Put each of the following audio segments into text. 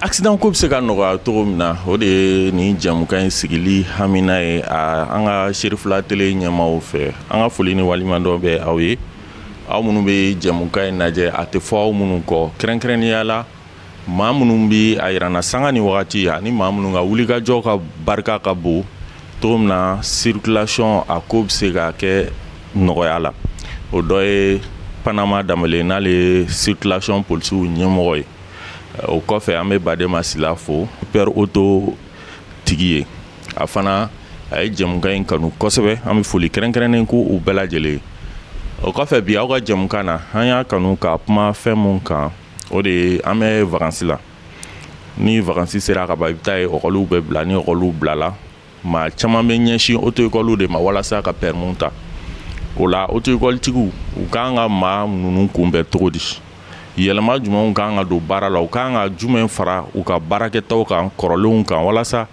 Accident ko bɛ se ka nɔgɔya cogo min na, o de ye nin jɛmukan in sigili hamina ye an ka Serifila Tele ɲɛmaaw fɛ. An ka foli ni waleɲumandɔn bɛ aw ye, aw minnu bɛ jɛmukan in lajɛ, a tɛ fɔ aw minnu kɔ, kɛrɛnkɛrɛnnenya la maa minnu bɛ a yira na sanga ni wagati, ani maa minnu ka wulikajɔ ka barika ka bon cogo min na circulation a ko bɛ se ka kɛ nɔgɔya la. O dɔ ye Panama Danbele, n'ale ye circulation polisiw ɲɛmɔgɔ ye. O kɔfɛ, an bɛ Badema Sila fo, Super Auto tigi ye. A fana a ye jɛmukan in kanu kosɛbɛ. An bɛ foli kɛrɛnkɛrɛnnen ko u bɛɛ lajɛlen. O kɔfɛ, bi aw ka jɛmukan na, an y'a kanu ka kuma fɛn mun kan, o de ye an bɛ vacances la. Ni vacances sera ka ban, i bɛ taa ye ekɔliw bɛ bila. Ni ekɔliw bilala, maa caman bɛ ɲɛsin auto école de ma walasa ka permis ta. O la, auto école tigiw, u kan ka maa ninnu kunbɛn cogo di? Yɛlɛma jumɛnw kan ka don baara la? U kan ka jumɛn fara u ka baarakɛtaw kan kɔrɔlenw kan, walasa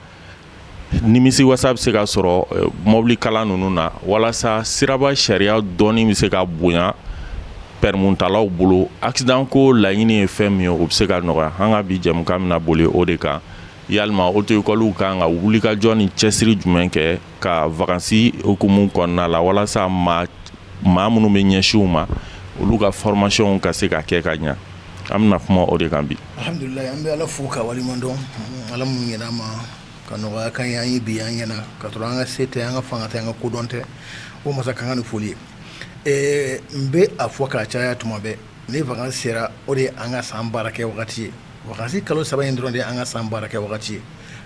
nimisi wasa bɛ se ka sɔrɔ mɔbili kalan ninnu na, walasa siraba sariya dɔɔni bɛ se ka bonya permis talaw bolo? Accident ko laɲini ye fɛn min ye, o bɛ se ka nɔgɔya. An ka bi jɛmukan bɛna boli o de kan. Yalima auto école kan ka wulikajɔ ni cɛsiri jumɛn kɛ ka vacances hukumu kɔnɔna la, walasa maa minnu bɛ ɲɛsin u ma, olu ka formation ka se ka kɛ ka ɲa? An bɛna kuma o de kan bi. Alhamdulilayi, an bɛ Ala fo ka waleɲuman dɔn, Ala mun ɲɛna an ma ka nɔgɔya kan ye, an ye bi an ɲɛna ka sɔrɔ an ka se tɛ, an ka fanga tɛ, an ka kodɔn tɛ. O masa ka kan ni foli ye. N bɛ a fɔ k'a caya tuma bɛɛ, ni vacances sera, o de ye an ka san baara kɛ wagati ye. Vacances kalo 3 in dɔrɔn de ye an ka san baara kɛ wagati ye.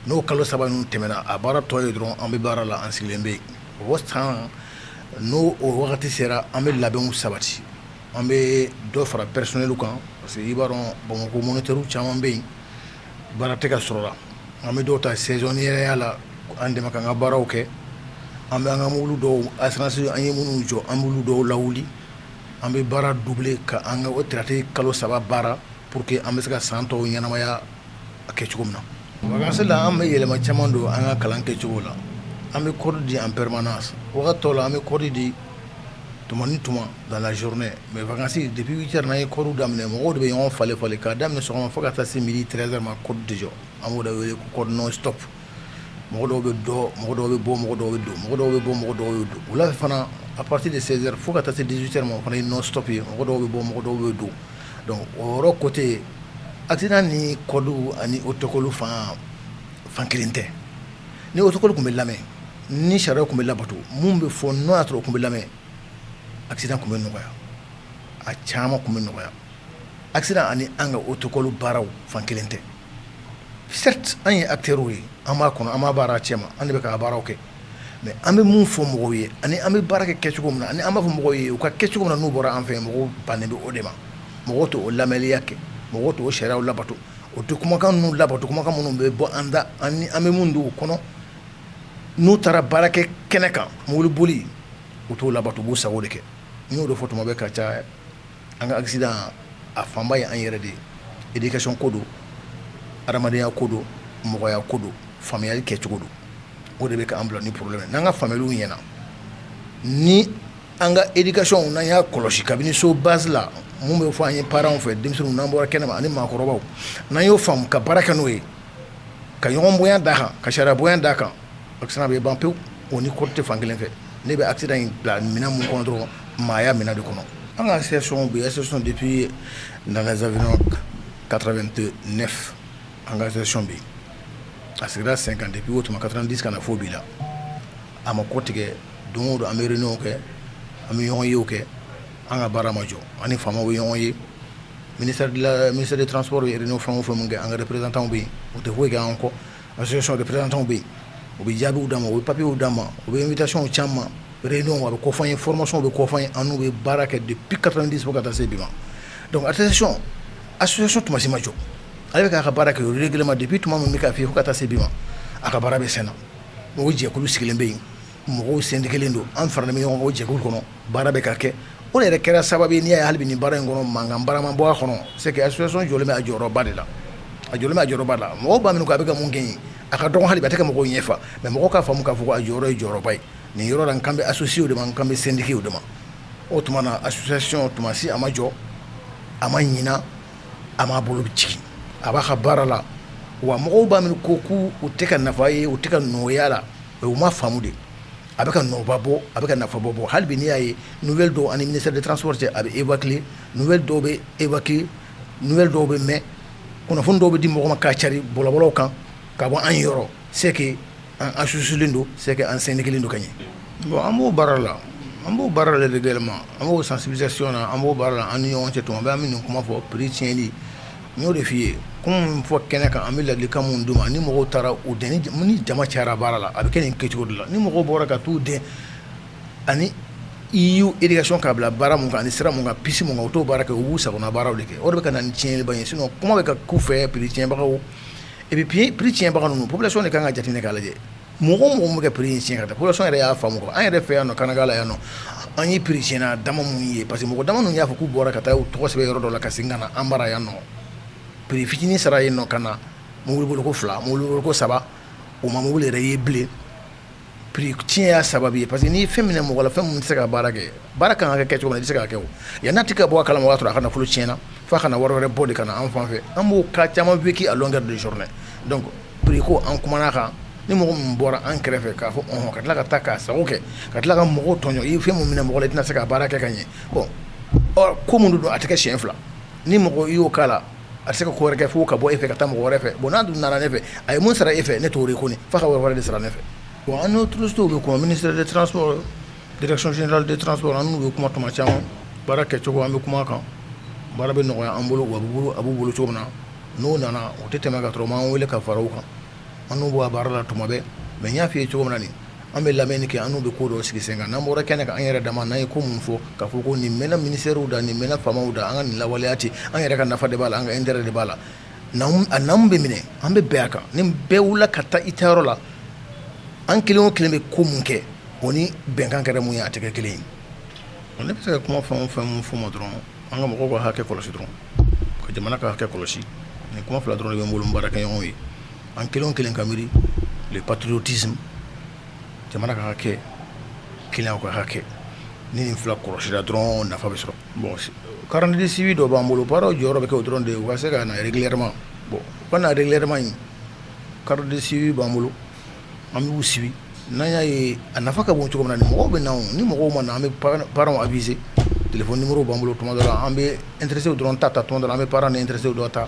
N'o kalo 3 ninnu tɛmɛna, a baara tɔ ye dɔrɔn an bɛ baara la, an sigilen bɛ yen. O san, n'o o wagati sera, an bɛ labɛnw sabati, an bɛ dɔ fara personnel kan, parce que i b'a dɔn, Bamakɔ moniteur caman bɛ yen, baara tɛ ka sɔrɔ la. An bɛ dɔw ta saisonnière la, an dɛmɛ k'an ka baaraw kɛ. An bɛ an ka mobili dɔw assurance, an ye minnu jɔ, an b'olu dɔw lawuli. An bɛ baara doubler ka an ka o traité kalo 3 baara pour que an bɛ se ka san tɔw ɲɛnamaya a kɛ cogo min na. Vacances la, an bɛ yɛlɛma caman don an ka kalan kɛcogo la. An bɛ code di en permanence. Wagati tɔw la, an bɛ code di tuma ni tuma dans la journée, mais vacances, depuis 8 heures, n'an ye code daminɛ, mɔgɔw de bɛ ɲɔgɔn falen falen k'a daminɛ sɔgɔma fo ka taa se midi 13 heures ma. Code tɛ jɔ, an b'o de wele ko code non stop. Mɔgɔ dɔw bɛ dɔ, mɔgɔ dɔw bɛ bɔ, mɔgɔ dɔw bɛ don, mɔgɔ dɔw bɛ bɔ, mɔgɔ dɔw bɛ don. Wula fɛ fana, à partir de 16 heures fo ka taa se 18 heures ma, o fana ye non stop ye, mɔgɔ dɔw bɛ bɔ, mɔgɔ dɔw bɛ don. Donc o yɔrɔ côté accident ni code ani auto-école fan fan kelen tɛ. Ni auto-école tun bɛ lamɛn, ni sariya tun bɛ labato, mun bɛ fɔ, n'o y'a sɔrɔ o tun bɛ lamɛn, accident tun bɛ nɔgɔya, a caman tun bɛ nɔgɔya. Accident ani an ka auto-école baaraw fan kelen tɛ. Certes, an ye acteurs ye, an b'a kɔnɔ, an b'a baara cɛma, an de bɛ k'a baaraw kɛ, mais an bɛ mun fɔ mɔgɔw ye ani an bɛ baara kɛ kɛcogo min na, ani an b'a fɔ mɔgɔw ye u ka kɛ cogo min na, n'u bɔra an fɛ yen, mɔgɔw bannen bɛ o de ma. Mɔgɔw t'o lamɛnliya kɛ, mɔgɔw t'o sariyaw labato, o tɛ kumakan ninnu labato, kumakan minnu bɛ bɔ an da ani an bɛ mun don u kɔnɔ n'u taara baara kɛ kɛnɛ kan, mobili boli, u t'o labato, u b'u sago de kɛ. N y'o de fɔ tuma bɛɛ ka caya, an ka accident a fanba ye an yɛrɛ de ye. Éducation ko don, adamadenya ko don, mɔgɔya ko don, faamuyali kɛcogo don. O de bɛ k'an bila ni problème. N'an ka faamuyaliw ɲɛna, ni an ka éducation, n'an y'a kɔlɔsi kabini so, base la, mun bɛ fɔ an ye parents fɛ, denmisɛnninw n'an bɔra kɛnɛma ani maakɔrɔbaw, n'an y'o faamu ka baara kɛ n'o ye, ka ɲɔgɔn bonya d'a kan, ka sariya bonya d'a kan, accident bɛ ban pewu. O ni code tɛ fan kelen fɛ. Ne bɛ accident in bila minɛn mun kɔnɔ dɔrɔn, maaya minɛn de kɔnɔ. An ka association bɛ association depuis dans les environs 89. An ka association bɛ yen, a sigira sen kan depuis o tuma 90 ka na fo bi la, a ma kɔ tigɛ. Don o don an bɛ réunion kɛ, an bɛ ɲɔgɔn yew kɛ, an ka baara ma jɔ. An ni faamaw bɛ ɲɔgɔn ye, ministère de la, ministère des Transports bɛ réunion fɛn o fɛn mun kɛ, an ka représentant bɛ yen, o tɛ foyi kɛ an kɔ. Association représentant bɛ yen, u bɛ jaabiw d'an ma, u bɛ papiers d'an ma, u bɛ invitation c'an ma, réunion a bɛ kɔfɔ an ye, formation bɛ kɔfɔ an ye. An n'u bɛ baara kɛ depuis 90 fo ka taa se bi ma. Donc association tuma si ma jɔ, ale bɛ k'a ka baara kɛ régulièrement depuis tuma min bɛ k'a f'i ye fo ka taa se bi ma, a ka baara bɛ sen na. O jɛkulu sigilen bɛ yen, mɔgɔw syndiqué don, an faralen bɛ ɲɔgɔn kan o jɛkulu kɔnɔ, baara bɛ ka kɛ. O de yɛrɛ kɛra sababu ye, n'i y'a ye hali bi nin baara in kɔnɔ, mankan baara ma bɔ a kɔnɔ, c'est que association jɔlen bɛ a jɔyɔrɔba de la. A jɔlen bɛ a jɔyɔrɔba la. Mɔgɔw b'a minɛ ko a bɛ ka mun kɛ yen, a ka dɔgɔn hali bi, a tɛ ka mɔgɔw ɲɛfa, mais mɔgɔw k'a faamu k'a fɔ ko a jɔyɔrɔ ye jɔyɔrɔba ye nin yɔrɔ la. N kan bɛ associé de ma, n kan bɛ syndiqué de ma. O tuma na, association tuma si a ma jɔ, a ma ɲina, a m'a bolo jigin, a b'a ka baara la. Wa mɔgɔw b'a miiri ko k'u u tɛ ka nafa ye, u tɛ ka nɔgɔya la, u ma faamu de. A bɛ ka nɔba bɔ, a bɛ ka nafa bɔ. Hali bi n'i y'a ye, nouvelle dɔw ani ministère des Transports cɛ, a bɛ évacuer, nouvelle dɔw bɛ évacuer, nouvelle dɔw bɛ mɛn, kunnafoni dɔw bɛ di mɔgɔ ma k'a cari bɔlɔbɔlɔw kan ka bɔ an yɔrɔ. C'est que an associé don, c'est que an syndiqué don ka ɲɛ. Bon, an b'o baara la, an b'o baara la régulièrement, an b'o sensibilisation na, an b'o baara la an ni ɲɔgɔn cɛ. Tuma bɛɛ an bɛ nin kuma fɔ, prix tiɲɛni. N y'o de f'i ye, kuma min fɔ kɛnɛ kan, an bɛ ladilikan mun d'u ma, ni mɔgɔw taara u dɛn, ni jama cayara baara la, a bɛ kɛ nin kɛcogo de la. Ni mɔgɔw bɔra ka t'u dɛn ani i y'u éducation k'a bila baara mun kan ani sira mun kan, piste mun kan, u t'o baara kɛ, u b'u sagona baaraw de kɛ. O de bɛ ka na ni tiɲɛniba ye. Sinon kuma bɛ ka k'u fɛ, prix tiɲɛbagaw. Et puis prix tiɲɛbaga ninnu, population de kan ka jateminɛ k'a lajɛ. Mɔgɔ o mɔgɔ min bɛ ka prix in tiɲɛ ka taa, population yɛrɛ y'a faamu quoi. An yɛrɛ fɛ yan nɔ, Kanaga la yan nɔ, an ye prix tiɲɛna dama mun ye, parce que mɔgɔ dama ninnu y'a fɔ k'u bɔra ka taa u tɔgɔ sɛbɛn yɔrɔ dɔ la ka segin ka na an bara yan nɔ, prix fitinin sara yen nɔ ka na mobili bolo ko fila, mobili bolo ko saba, u ma mobili yɛrɛ ye bilen. Prix tiɲɛ y'a sababu ye, parce que n'i ye fɛn minɛ mɔgɔ la, fɛn min tɛ se ka baara kɛ, baara kan ka kɛ cogo min na, i tɛ se k'a kɛ. O yanni a tɛ ka bɔ a kalama, o y'a sɔrɔ a ka nafolo tiɲɛna, f'a ka na wari wɛrɛ bɔ de ka na an fan fɛ. An b'o cas caman vécu à longueur de journée. Donc prix ko, an kumana kan, ni mɔgɔ min bɔra an kɛrɛfɛ k'a fɔ ɔhɔn, ka tila ka taa k'a sago kɛ, ka tila ka mɔgɔw tɔɲɔ, i ye fɛn min minɛ mɔgɔ la, i tɛna se ka baara kɛ ka ɲɛ. Bon, ɔ ko mun don, a tɛ kɛ siɲɛ fila. Ni mɔgɔ i y'o k'a la, a tɛ se ka ko wɛrɛ kɛ fo ka bɔ e fɛ ka taa mɔgɔ wɛrɛ fɛ. Bon, n'a dun nana ne fɛ, a ye mun sara e fɛ, ne t'o reconnu, f'a ka wari wɛrɛ de sara ne fɛ. Bon, an n'autorités bɛ kuma, ministère des Transports, Direction générale des Transports, an n'u bɛ kuma tuma caman. Baara kɛcogo, an bɛ kuma kan, baara bɛ nɔgɔya an bolo, wa a b'u bolo cogo min na. N'o nana, o tɛ tɛmɛ ka sɔrɔ u m'an wele ka fara u kan. An n'u bɔ a baara la tuma bɛɛ. Mais n y'a f'i ye cogo min na nin, an bɛ lamɛnni kɛ, an n'u bɛ ko dɔw sigi sen kan. N'an bɔra kɛnɛ kan, an yɛrɛ dama, n'an ye ko mun fɔ k'a fɔ ko nin mɛnna ministère da, nin mɛnna faamaw da, an ka nin lawaleya ten, an yɛrɛ ka nafa de b'a la, an ka intérêt de b'a la. A n'an bɛ minɛ, an bɛ bɛn a kan. Ni bɛɛ wulila ka taa i taayɔrɔ la, an kelen o kelen bɛ ko mun kɛ, o ni bɛnkan kɛra mun ye, a tɛ kɛ kelen ye. Ne bɛ se ka kuma fɛn o fɛn mun fɔ ma dɔrɔn, an ka mɔgɔw ka hakɛ kɔlɔsi dɔrɔn, ka jamana ka hakɛ kɔlɔsi. Nin kuma fila dɔrɔn de bɛ n bolo n baarakɛɲɔgɔnw ye. An kelen o kelen ka miiri, le patriotisme, jamana ka hakɛ, client ka hakɛ, ni nin fila kɔlɔsira dɔrɔn, nafa bɛ sɔrɔ. Bon, carnet de suivi dɔ b'an bolo, baaraw jɔyɔrɔ bɛ kɛ o dɔrɔn de ye, u ka se ka na régulièrement. Bon, u ka na régulièrement in, carnet de suivi b'an bolo, an b'u suivi. N'an y'a ye a nafa ka bon cogo min na, ni mɔgɔw bɛ na o, ni mɔgɔw ma na, an bɛ parents aviser. Téléphone numéro b'an bolo. Tuma dɔ la, an bɛ intéressé dɔrɔn ta, tuma dɔ la, an bɛ parents ni intéressé dɔ ta.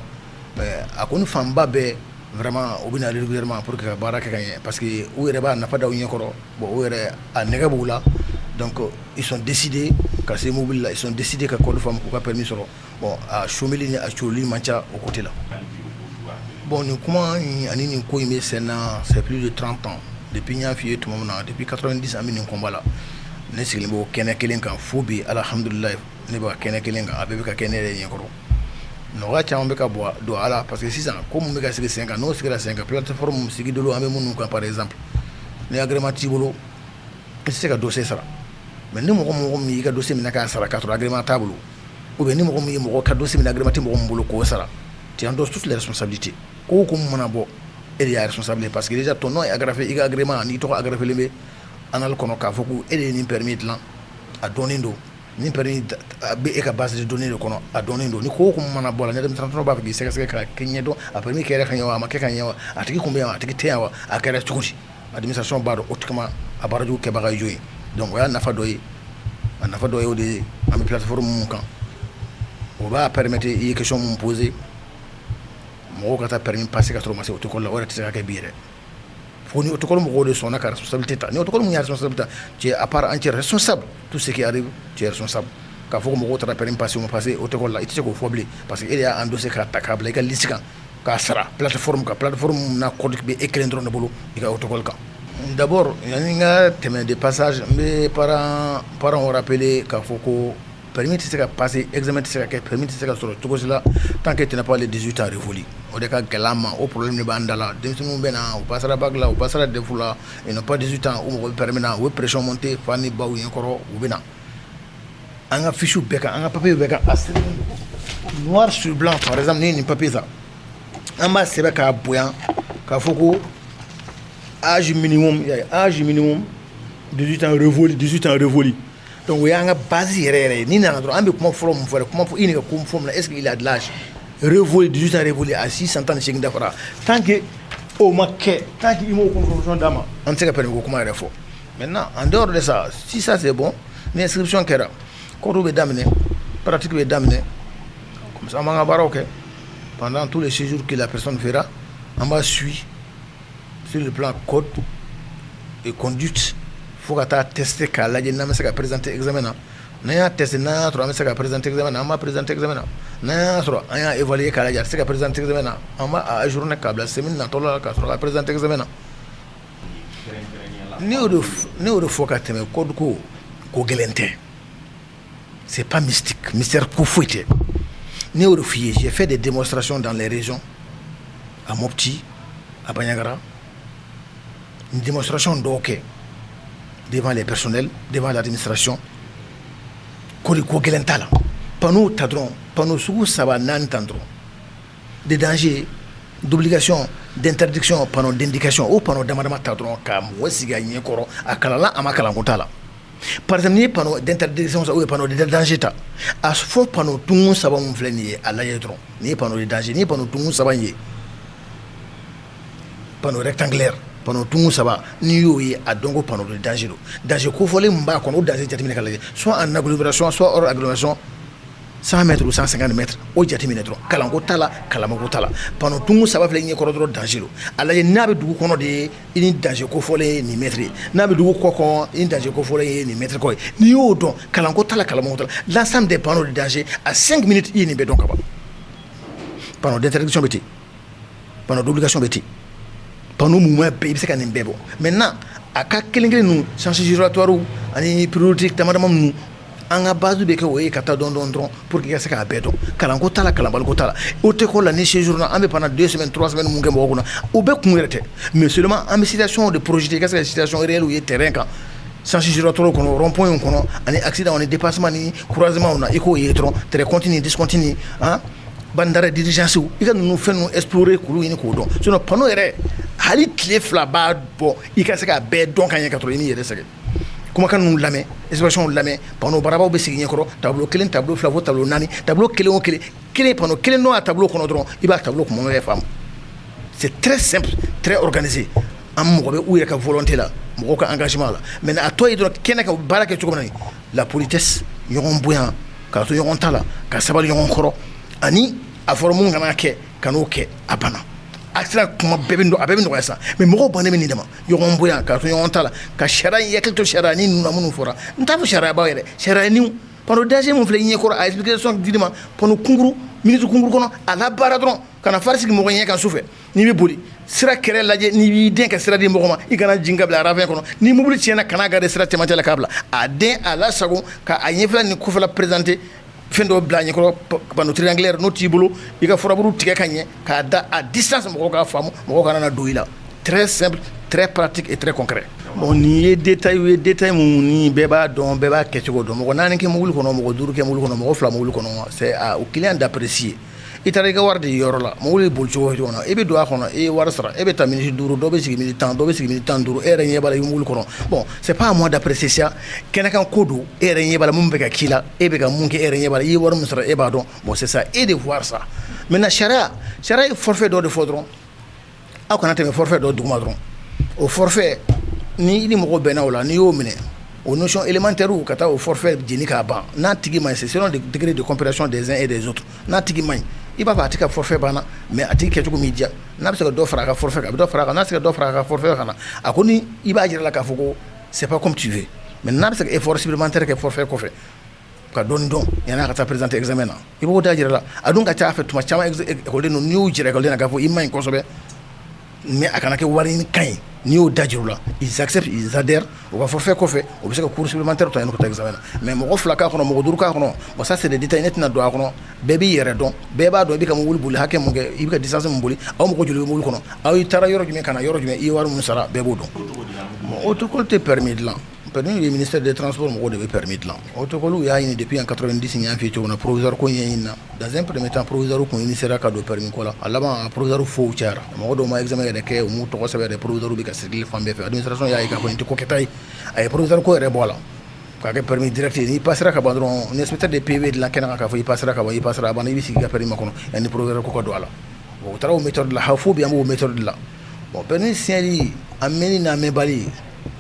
Mais a kɔni fanba bɛɛ vraiment, u bɛ na régulièrement pour que ka baara kɛ ka ɲɛ, parce que u yɛrɛ b'a nafa da u ɲɛkɔrɔ. Bon, u yɛrɛ a nɛgɛ b'u la, donc ils sont décidés ka se mobili la, ils sont décidés ka code faamu k'u ka permis sɔrɔ. Bon, a someli ni a corili man ca o côté la. Bon, nin kuma in ani nin ko in bɛ sen na, c'est plus de 30 ans. Depuis n y'a f'i ye tuma min na, depuis 90 an bɛ nin combat la. Ne sigilen b'o kɛnɛ kelen kan fo bi, alhamdulilayi, ne bɛ ka kɛnɛ kelen kan, a bɛɛ bɛ ka kɛ ne yɛrɛ ɲɛkɔrɔ. Nɔgɔya caman bɛ ka bɔ don a la, parce que sisan ko mun bɛ ka sigi sen kan, n'o sigira sen kan, plateforme sigi dolo, an bɛ minnu kan, par exemple ni agrément t'i bolo, i tɛ se ka dossier sara. Mais ni mɔgɔ min y'i ka dossier minɛ k'a sara k'a sɔrɔ agrément t'a bolo, ou bien ni mɔgɔ min ye mɔgɔ ka dossier minɛ, agrément tɛ mɔgɔ min bolo k'o sara, tu endosses toutes les responsabilités. Ko o ko mana bɔ, e de y'a responsable, parce que déjà ton nom est agrafé, i ka agrément n'i tɔgɔ agrafé bɛ annales kɔnɔ k'a fɔ ko e de ye nin permis dilan, a dɔnnen don. Nin permis a bɛ e ka base de données de kɔnɔ, a dɔnnen don. Ni ko o ko mana bɔ a la, ni administration b'a fɛ k'i sɛgɛsɛgɛ ka kɛ ɲɛdɔn, a permis kɛra ka ɲɛ wa, a ma kɛ ka ɲɛ wa, a tigi kun bɛ yan wa, a tigi tɛ yan wa, a kɛra cogo di, administration b'a dɔn automatiquement a baarajugu kɛbaga ye jɔn ye. Donc o y'a nafa dɔ ye. A nafa dɔ ye o de ye. An bɛ plateforme mun kan, o b'a permettre, i ye question mun poser, mɔgɔw ka taa permis passer ka sɔrɔ u ma se auto-école la, o yɛrɛ tɛ se ka kɛ bi yɛrɛ, fo ni auto-école mɔgɔw de sɔnna ka responsabilité ta. Ni auto-école mun ye responsabilité ta, tu es à part entière responsable. Tout ce qui arrive, tu es responsable. K'a fɔ ko mɔgɔw taara permis passer, u ma passer auto-école la, i tɛ se k'o fɔ bilen, parce que e de y'a endossé k'a ta k'a bila i ka liste kan k'a sara plateforme kan, plateforme n'a code bɛ e kelen dɔrɔn de bolo i ka auto-école kan. D'abord, yanni n ka tɛmɛ de passage, n bɛ parents rappeler k'a fɔ ko permis tɛ se ka passer, examen tɛ se ka kɛ, permis tɛ se ka sɔrɔ cogo si la tant que tu n'as pas les 18 ans révolus. O de ka gɛlɛn an ma, o problème de b'an da la. Denmisɛnninw bɛ na, u passera bac la, u passera DEF la, ils n'ont pas 18 ans, u mago bɛ permis na, u bɛ pression monter fa ni baw ɲɛkɔrɔ. U bɛ na an ka fiche bɛɛ kan, an ka papier bɛɛ kan, a sɛbɛnnen noir sur blanc. Par exemple, ni ye nin papier ta, an b'a sɛbɛn k'a bonya k'a fɔ ko âge minimum, âge minimum 18 ans révolu, 18 ans révolu. Donc o y'an ka base yɛrɛ yɛrɛ ye. N'i nana dɔrɔn, an bɛ kuma fɔlɔ mun fɔ dɛ, kuma fɔ i ni ka ko fɔ mun na, est ce qu'il a de l'âge? révolu, 18 ans révolu, a si san 18 dafara. Tant que o ma kɛ, tant que i m'o confirmation d'a ma, an tɛ se ka permis ko kuma yɛrɛ fɔ. Maintenant, en dehors de ça, si ça c'est bon, ni inscription kɛra, code bɛ daminɛ, pratique bɛ daminɛ. Comme ça, an b'an ka baaraw kɛ pendant tous les séjours que la personne fera. An b'a suit sur le plan code et conduite fo ka taa tester k'a lajɛ n'an bɛ se ka présenter examen na. N'an y'a tester, n'an y'a sɔrɔ an bɛ se ka présenter examen na, an b'a présenter examen na. N'an y'a sɔrɔ an y'a évaluer k'a lajɛ, a tɛ se ka présenter examen na, an b'a ajourner k'a bila semaine natɔ la ka sɔrɔ ka présenter examen na. Ne y'o de fɔ ka tɛmɛ, code ko, ko gɛlɛn tɛ, c'est pas mystique, mystère ko foyi tɛ. Ne y'o de f'i ye, j'ai fait des démonstrations dans les régions, à Mopti, à Bandiagara, une démonstration dɔw kɛ devant les personnels, devant l'administration. Ko de ko gɛlɛn t'a la. Panneau ta dɔrɔn, panneau sugu saba naani tan dɔrɔn, de danger, d'obligation, d'interdiction, panneau d'indication, o panneau dama dama ta dɔrɔn ka mɔgɔ sigi a ɲɛ kɔrɔ, a kalanna, a ma kalanko t'a la. Par exemple, n'i ye panneau d'interdiction ou panneau de danger ta, a fɔ panneau tunkun saba mun filɛ nin ye, a lajɛ dɔrɔn. N'i ye panneau de danger, n'i ye panneau tunkun saba in ye, panneau rectangulaire, panneau tunkun saba, n'i y'o ye, a dɔn ko panneau de danger don. Danger kofɔlen min b'a kɔnɔ, o danger jateminɛ ka lajɛ, soit en agglomération, soit hors agglomération, 100 mètres ou 150 mètres, o jateminɛ dɔrɔn. Kalanko t'a la, kalanmako t'a la. Panneau tunkun saba filɛ i ɲɛkɔrɔ dɔrɔn, danger don. A lajɛ, n'a bɛ dugu kɔnɔ de ye, i ni danger kofɔlen ye nin mètre ye, n'a bɛ dugu kɔ kɔnɔ, i ni danger kofɔlen ye nin mètre kɔ ye. N'i y'o dɔn, kalanko t'a la, kalanmako t'a la, l'ensemble des panneaux de danger, à 5 minutes, i ye nin bɛɛ dɔn ka ban. Panneau d'interdiction bɛ ten, panneau d'obligation bɛ ten, panneau mun bɛɛ i bɛ se ka nin bɛɛ bɔ. Maintenant, a ka kelen kelen ninnu, sens giratoire ani priorité dama dama ninnu, an ka base bɛ kɛ o ye ka taa dɔn dɔn dɔrɔn pour que i ka se k'a bɛɛ dɔn. Kalanko t'a la, kalanbaliko t'a la. Haute école la, ni séjour na, an bɛ pendant 2 semaines, 3 semaines mun kɛ mɔgɔw kunna, o bɛɛ kun yɛrɛ tɛ, mais seulement an bɛ situation de projeter, i ka se ka situation réelle ye terrain kan, sens giratoire kɔnɔ, rond point kɔnɔ, ani accident ni dépassement ni croisement na, i k'o ye dɔrɔn, trait continu, discontinu, han, bande d'arrêt d'urgence, i ka ninnu fɛn ninnu explorer k'olu ɲini k'o dɔn. Sinon panneau yɛrɛ, hali tile 2 b'a bɔ, i ka se k'a bɛɛ dɔn ka ɲɛ ka sɔrɔ i n'i yɛrɛ sɛgɛn. Kumakan ninnu lamɛn, expression lamɛn, panneau barabaw bɛ sigi ɲɛkɔrɔ, tableau kelen, tableau fila, fo tableau naani. Tableau kelen o kelen kelen, panneau kelen dɔn a tableau kɔnɔ dɔrɔn, i b'a tableau kuma bɛɛ faamu. C'est très simple, très organisé. An mɔgɔ bɛ u yɛrɛ ka volonté la, mɔgɔw ka engagement la. Mais a tɔ ye dɔrɔn kɛnɛ ka baara kɛ cogo min na, la politesse, ɲɔgɔn bonya, k'a to ɲɔgɔn ta la, ka sabali ɲɔgɔn kɔrɔ, ani a fɔra mun kana kɛ, ka n'o kɛ, a banna. Accident kuma bɛɛ bɛ, a bɛɛ bɛ nɔgɔya sa. Mais mɔgɔw bannen bɛ nin de ma: ɲɔgɔn bonya, k'a to ɲɔgɔn ta la, ka sariya in hakili to sariya ni ninnu na minnu fɔra. N t'a fɔ sariyabaw yɛrɛ, sariya niw, panneau danger mun filɛ i ɲɛkɔrɔ, a explication dir'i ma, panneau kunkuru, minute kunkuru kɔnɔ, a labaara dɔrɔn. Kana fari sigi mɔgɔ ɲɛ kan su fɛ n'i bɛ boli, sira kɛrɛ lajɛ, n'i b'i den ka sira di mɔgɔ ma, i kana jigin ka bila ravin kɔnɔ. Ni mobili tiɲɛna, kana garer sira cɛmancɛ la k'a bila a den, a lasago ka a ɲɛfɛla ni kɔfɛla présenter, fɛn dɔw bila a ɲɛkɔrɔ, panneau triangulaire n'o t'i bolo, i ka furaburu tigɛ ka ɲɛ k'a da à distance, mɔgɔw k'a faamu, mɔgɔw kana na don i la. Très simple, très pratique et très concret. Bon, nin ye détail ye, détail mun ni bɛɛ b'a dɔn, bɛɛ b'a kɛcogo dɔn. Mɔgɔ naani kɛ mobili kɔnɔ, mɔgɔ duuru kɛ mobili kɔnɔ, mɔgɔ fila mobili kɔnɔ, c'est au client d'apprécier. I taara i ka wari di yɔrɔ la, mobili boli cogo cogo na, i bɛ don a kɔnɔ, i ye wari sara, e bɛ taa miniti 5, dɔ bɛ sigi miniti 10, dɔ bɛ sigi miniti 15, e yɛrɛ ɲɛ b'a la i bɛ mobili kɔnɔ. Bon, c'est pas à moi d'apprécier ça. Kɛnɛkan ko don, e yɛrɛ ɲɛ b'a la mun bɛ ka k'i la, e bɛ ka mun kɛ, e yɛrɛ ɲɛ b'a la, i ye wari min sara, e b'a dɔn. Bon, c'est ça et de voir ça. Maintenant, sariya ye forfait dɔ de fɔ dɔrɔn, aw kana tɛmɛ forfait dɔ duguma dɔrɔn. O forfait ni i ni mɔgɔ bɛnna o la, n'i y'o minɛ, o notion élémentaire, ka taa o forfait jeni k'a ban, n'a tigi ma ɲi, c'est selon le degré de compréhension des uns et des autres. N'a tigi ma ɲi, i b'a fɔ a tigi ka forfait banna, mais a tigi kɛcogo m'i diya, n'a bɛ se ka dɔ fara a ka forfait kan, a bɛ dɔ fara a kan. N'a se ka dɔ fara a ka forfait kan, a ko ni i b'a jira la k'a fɔ ko c'est pas comme tu veux, mais n'a bɛ se ka effort supplémentaire kɛ forfait kɔfɛ ka dɔɔni dɔn yan'a ka taa présenter examen na, i b'o da jira la. A dun ka ca a fɛ, tuma caman école ninnu, n'i y'u jira école na k'a fɔ i ma ɲi kosɛbɛ, mais a kana kɛ wari ɲini kan ye, n'i y'o da jira u la, ils acceptent, ils adhèrent. O ka forfait kɔfɛ, o bɛ se ka cours supplémentaire ta yanni ka taa examen na. Mais mɔgɔ fila k'a kɔnɔ, mɔgɔ duuru k'a kɔnɔ, bon, ça c'est des détails, ne tɛna don a kɔnɔ. Bɛɛ b'i yɛrɛ dɔn, bɛɛ b'a dɔn i bɛ ka mobili boli hakɛ mun kɛ, i bɛ ka distance mun boli, aw mɔgɔ joli bɛ mobili kɔnɔ, aw taara yɔrɔ jumɛn ka na yɔrɔ jumɛn, i ye wari mun sara, bɛɛ b'o dɔn. Bon, auto-école tɛ permis dilan. Permis ye ministère des Transports mɔgɔw de bɛ permis dilan. Auto-école y'a ɲini depuis en 90, n y'a f'i ye cogo min na, provisoire ko ɲɛɲini na. Dans un premier temps, provisoire kun initiera ka don permis ko la. A laban, a provisoire fow cayara, mɔgɔ dɔw ma examen yɛrɛ kɛ, u m'u tɔgɔ sɛbɛn yɛrɛ, provisoire bɛ ka circuler fan bɛɛ fɛ. Administration y'a ye k'a fɔ nin tɛ ko kɛta ye, a ye provisoire ko yɛrɛ bɔ a la. K'a kɛ permis direct ye, n'i passera ka ban dɔrɔn, ni inspecteur de PV dilan kɛnɛ kan k'a fɔ i passera ka ban, i passera, a banna, i bɛ sigi ka permis makɔnɔ yanni proviseur ko ka don a la. Bon, u taara o méthode la, fo bi an b'o méthode la. Bon, permis signali, a mɛnni n'a mɛnbali,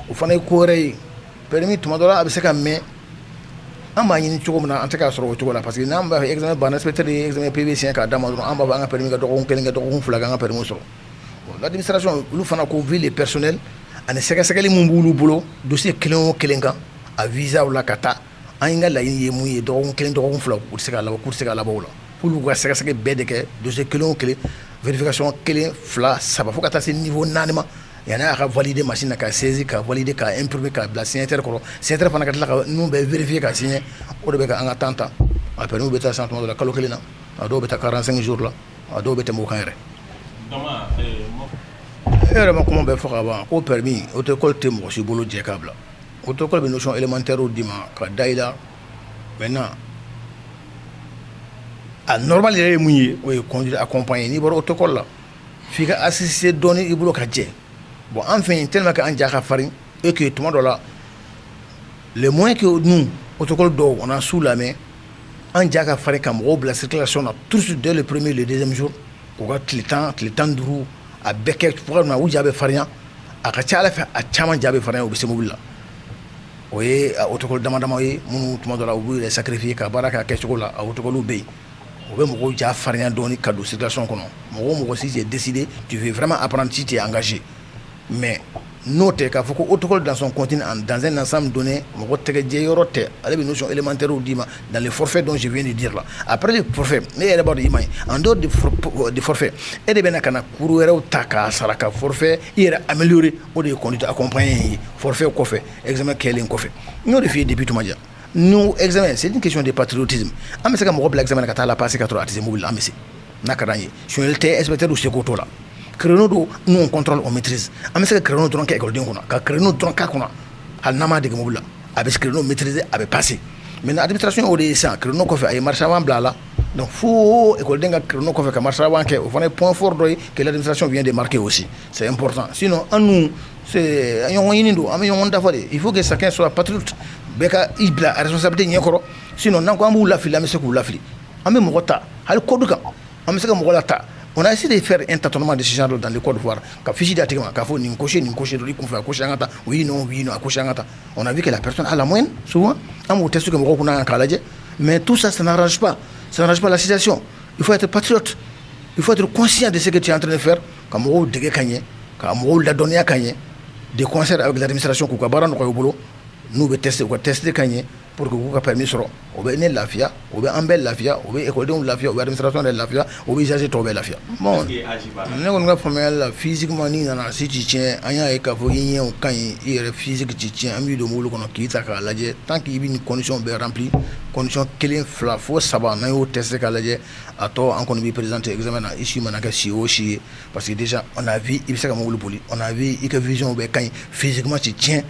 o fana ye ko wɛrɛ ye. Permis, tuma dɔ la, a bɛ se ka mɛn. An b'a ɲini cogo min na, an tɛ k'a sɔrɔ o cogo la, parce que n'an b'a fɛ, examen banna, inspecteur ye examen PV signé k'a d'a ma dɔrɔn, an b'a fɔ an ka permis ka dɔgɔkun 1 kɛ, dɔgɔkun 2 kɛ, an ka permis sɔrɔ. Bon, l'administration, olu fana ko, vu le personnel ani sɛgɛsɛgɛli mun b'olu bolo dossier kelen o kelen kan, a visa la ka taa, an ka laɲini ye mun ye, dɔgɔkun 1, dɔgɔkun 2, u tɛ se k'a labɔ, k'u tɛ se k'a labɔ o la, k'olu ka sɛgɛsɛgɛ bɛɛ de kɛ dossier kelen o kelen, vérification kelen, fila, saba, fo ka taa se niveau 4 ma, yanni a ka valider machine na, ka saisir, ka valider, ka imprimer, ka bila signataire kɔrɔ. Signataire fana ka tila ka ninnu bɛɛ vérifier ka signer. O de bɛ ka an ka temps ta. A permis bɛ taa san tuma dɔ la kalo 1 na, a dɔw bɛ taa 45 jours la, a dɔw bɛ tɛmɛ o kan yɛrɛ. E yɛrɛ ma kuma bɛɛ fɔ ka ban ko permis, auto-école tɛ mɔgɔ si bolo jɛ k'a bila. Auto-école bɛ notion élémentaire d'i ma ka da i la. Maintenant, a normal yɛrɛ ye mun ye? O ye conduire accompagné. N'i bɔra auto-école la, f'i ka assister dɔɔni, i bolo ka jɛ. Bon, an fɛ yen, tellement que an ja ka farin et que tuma dɔ la, les moyens que nous, auto-école dɔw, on a sous la main, an ja ka farin ka mɔgɔw bila circulation na tout de suite, dès le premier, le deuxième jour, k'u ka tile 10, tile 15, a bɛɛ kɛ cogoya min na, u ja bɛ farinya. A ka ca ala fɛ, a caman ja bɛ farinya, u bɛ se mobili la. O ye auto-école dama dama ye minnu, tuma dɔ la, u b'u yɛrɛ sacrifier ka baara kɛ a kɛcogo la. A auto-école bɛ yen, o bɛ mɔgɔw ja farinya dɔɔni ka don circulation kɔnɔ. Mɔgɔ o mɔgɔ, si tu es décidé, tu veux vraiment apprendre, si tu es engagé. Mais n'o tɛ, k'a fɔ ko auto-école dans son contenu, dans un ensemble donné, mɔgɔ tɛgɛ jɛ yɔrɔ tɛ. Ale bɛ notion élémentaire d'i ma dans les forfaits dont je viens de dire là. Après le forfait, ne yɛrɛ b'a dɔn i ma ye, en dehors du forfait, e de bɛ na ka na cours wɛrɛw ta k'a sara ka forfait i yɛrɛ améliorer. O de ye conduite accompagnée ye, forfait kɔfɛ, examen kɛlen kɔfɛ. N y'o de f'i ye depuis tuma jan. Nous, examen, c'est une question de patriotisme. An bɛ se ka mɔgɔ bila examen na ka taa la passer ka sɔrɔ a tɛ se mobili la, an bɛ se n'a ka d'an ye. Sonyɛli tɛ, inspecteur seko t'o la. Créneau don, nous, on contrôle, on maîtrise. An bɛ se ka créneau dɔrɔn kɛ ekɔliden kunna, ka créneau dɔrɔn k'a kunna, hali n'an m'a dege mobili la, a bɛ créneau maîtriser, a bɛ passer. Maintenant, administration, o de ye sisan, créneau kɔfɛ, a ye marche avant bila a la. Donc fo ekɔliden ka créneau kɔfɛ ka marche avant kɛ, o fana ye point fort dɔ ye que l'administration vient de marquer aussi. C'est important. Sinon, an nu, c'est ɲɔgɔn ɲini don, an bɛ ɲɔgɔn dafa de. Il faut que chacun soit patriote, bɛɛ ka i bila a responsabilité ɲɛkɔrɔ. Sinon, n'an ko an b'u lafili, an bɛ se k'u lafili. An bɛ mɔgɔ ta hali code kan, an bɛ se ka mɔgɔ la ta. On a essayé de faire un tâtonnement de ce genre dans le Côte d'Ivoire, ka fiche d'a tigi ma k'a fɔ nin cocher, nin cocher dɔrɔn, i kunfɛ, a cocher, an ka taa, oui, non, oui, non, a cocher, an ka taa. On a vu que la personne a la moyenne. Souvent, an b'o test kɛ mɔgɔw kunna k'a lajɛ. Mais tout ça, ça n'arrange pas, ça n'arrange pas la situation. Il faut être patriote, il faut être conscient de ce que tu es en train de faire, ka mɔgɔw dege ka ɲɛ, ka mɔgɔw ladɔnniya ka ɲɛ, de concert avec l'administration, k'u ka baara nɔgɔya u bolo. N'u bɛ tester, u ka tester ka ɲɛ pour que k'u ka permis sɔrɔ. O bɛ ne lafiya, o bɛ an bɛɛ lafiya, o bɛ ekɔlidenw lafiya, o bɛ administration yɛrɛ lafiya, o bɛ usager tɔw bɛɛ lafiya. Bon, ne kɔni ka faamuyali la, physiquement, n'i nana, si tu tiens, an y'a ye k'a fɔ i ɲɛw ka ɲi, i yɛrɛ physique ti tiɲɛ, an b'i don mobili kɔnɔ k'i ta k'a lajɛ. Tant que i bɛ nin condition bɛɛ rempli, condition kelen, fila fo saba, n'an y'o tester k'a lajɛ, a tɔ, an kɔni b'i présenter examen na, i si mana kɛ si o si ye, parce que déjà on a vu i bɛ se ka mobili boli, on a vu i ka vision bɛɛ ka ɲi, physiquement tu tiens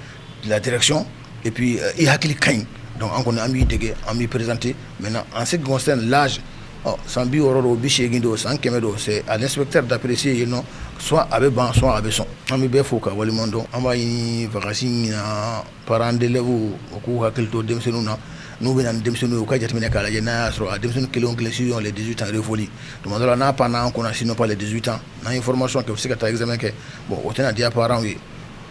la direction et puis i hakili ka ɲi. Donc an kɔni, an b'i dege, an b'i présenter. Maintenant, en ce qui concerne l'âge, ɔ san 60 don, 80 don, san 100 don, c'est à l'inspecteur d'apprécier yen nɔ, soit a bɛ ban, soit a bɛ sɔn. An bɛ bɛɛ fo ka waleɲuman dɔn. An b'a ɲini vacances ɲina, parents d'élèves, u k'u hakili to denmisɛnninw na. N'u bɛ na ni denmisɛnninw ye, u ka jateminɛ k'a lajɛ n'a y'a sɔrɔ a denmisɛnnin kelen o kelen, s'ils ont les 18 ans révolus. Tuma dɔ la, n'a panna an kunna, sinon pas les 18 ans, n'an ye formation kɛ, u bɛ se ka taa examen kɛ. Bon, o tɛna diya parents ye.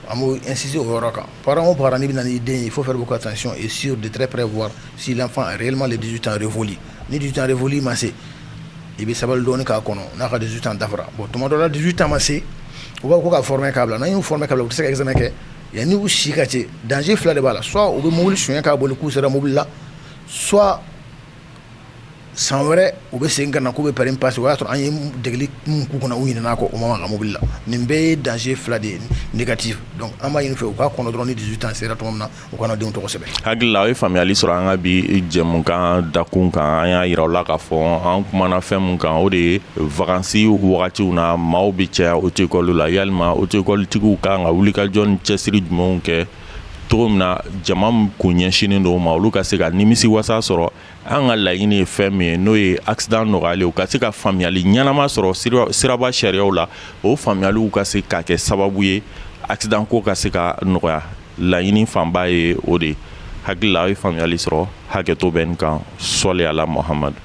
An b'o insister o yɔrɔ kan. Parent o parent, n'i bɛ na n'i den ye, il faut faire beaucoup attention et sur de très près voir si l'enfant a réellement les 18 ans révolus. Ni 18 ans révolus ma se, i bɛ sabali dɔɔni k'a kɔnɔ n'a ka 18 ans dafara. Bon, tuma dɔ la, 18 ans ma se, u b'a fɔ ko ka former k'a bila. N'an y'u former k'a bila, u tɛ se ka examen kɛ yanni u si ka se. Danger fila de b'a la: soit u bɛ mobili suɲɛ k'a boli k'u sera mobili la, soit san wɛrɛ u bɛ segin ka na k'u bɛ permis passer, o y'a sɔrɔ an ye degeli mun k'u kunna, u ɲinɛna kɔ, u ma maga mobili la. Nin bɛɛ ye danger fila de ye négatif. Donc an b'a ɲini fɛ, u k'a kɔnɔ dɔrɔn, ni 18 ans sera tuma min na, u kana denw tɔgɔ sɛbɛn. Hakili la, aw ye faamuyali sɔrɔ an ka bi jɛmukan dakun kan. An y'a yira aw la k'a fɔ an kumana fɛn mun kan, o de ye vacances wagatiw na, maaw bɛ caya auto-école la. Yalima auto-école tigiw kan ka wulikajɔ ni cɛsiri jumɛnw kɛ cogo min na, jama min kun ɲɛsinnen don o ma, olu ka se ka nimisi wasa sɔrɔ? An ka laɲini ye fɛn min ye, n'o ye accident nɔgɔyalen, u ka se ka faamuyali ɲɛnama sɔrɔ siraba sariyaw la, o faamuyaliw ka se ka kɛ sababu ye accident ko ka se ka nɔgɔya. Laɲini fanba ye o de ye. Hakili la aw ye faamuyali sɔrɔ. Hakɛto bɛ nin kan. Sɔli ala Muhamadu.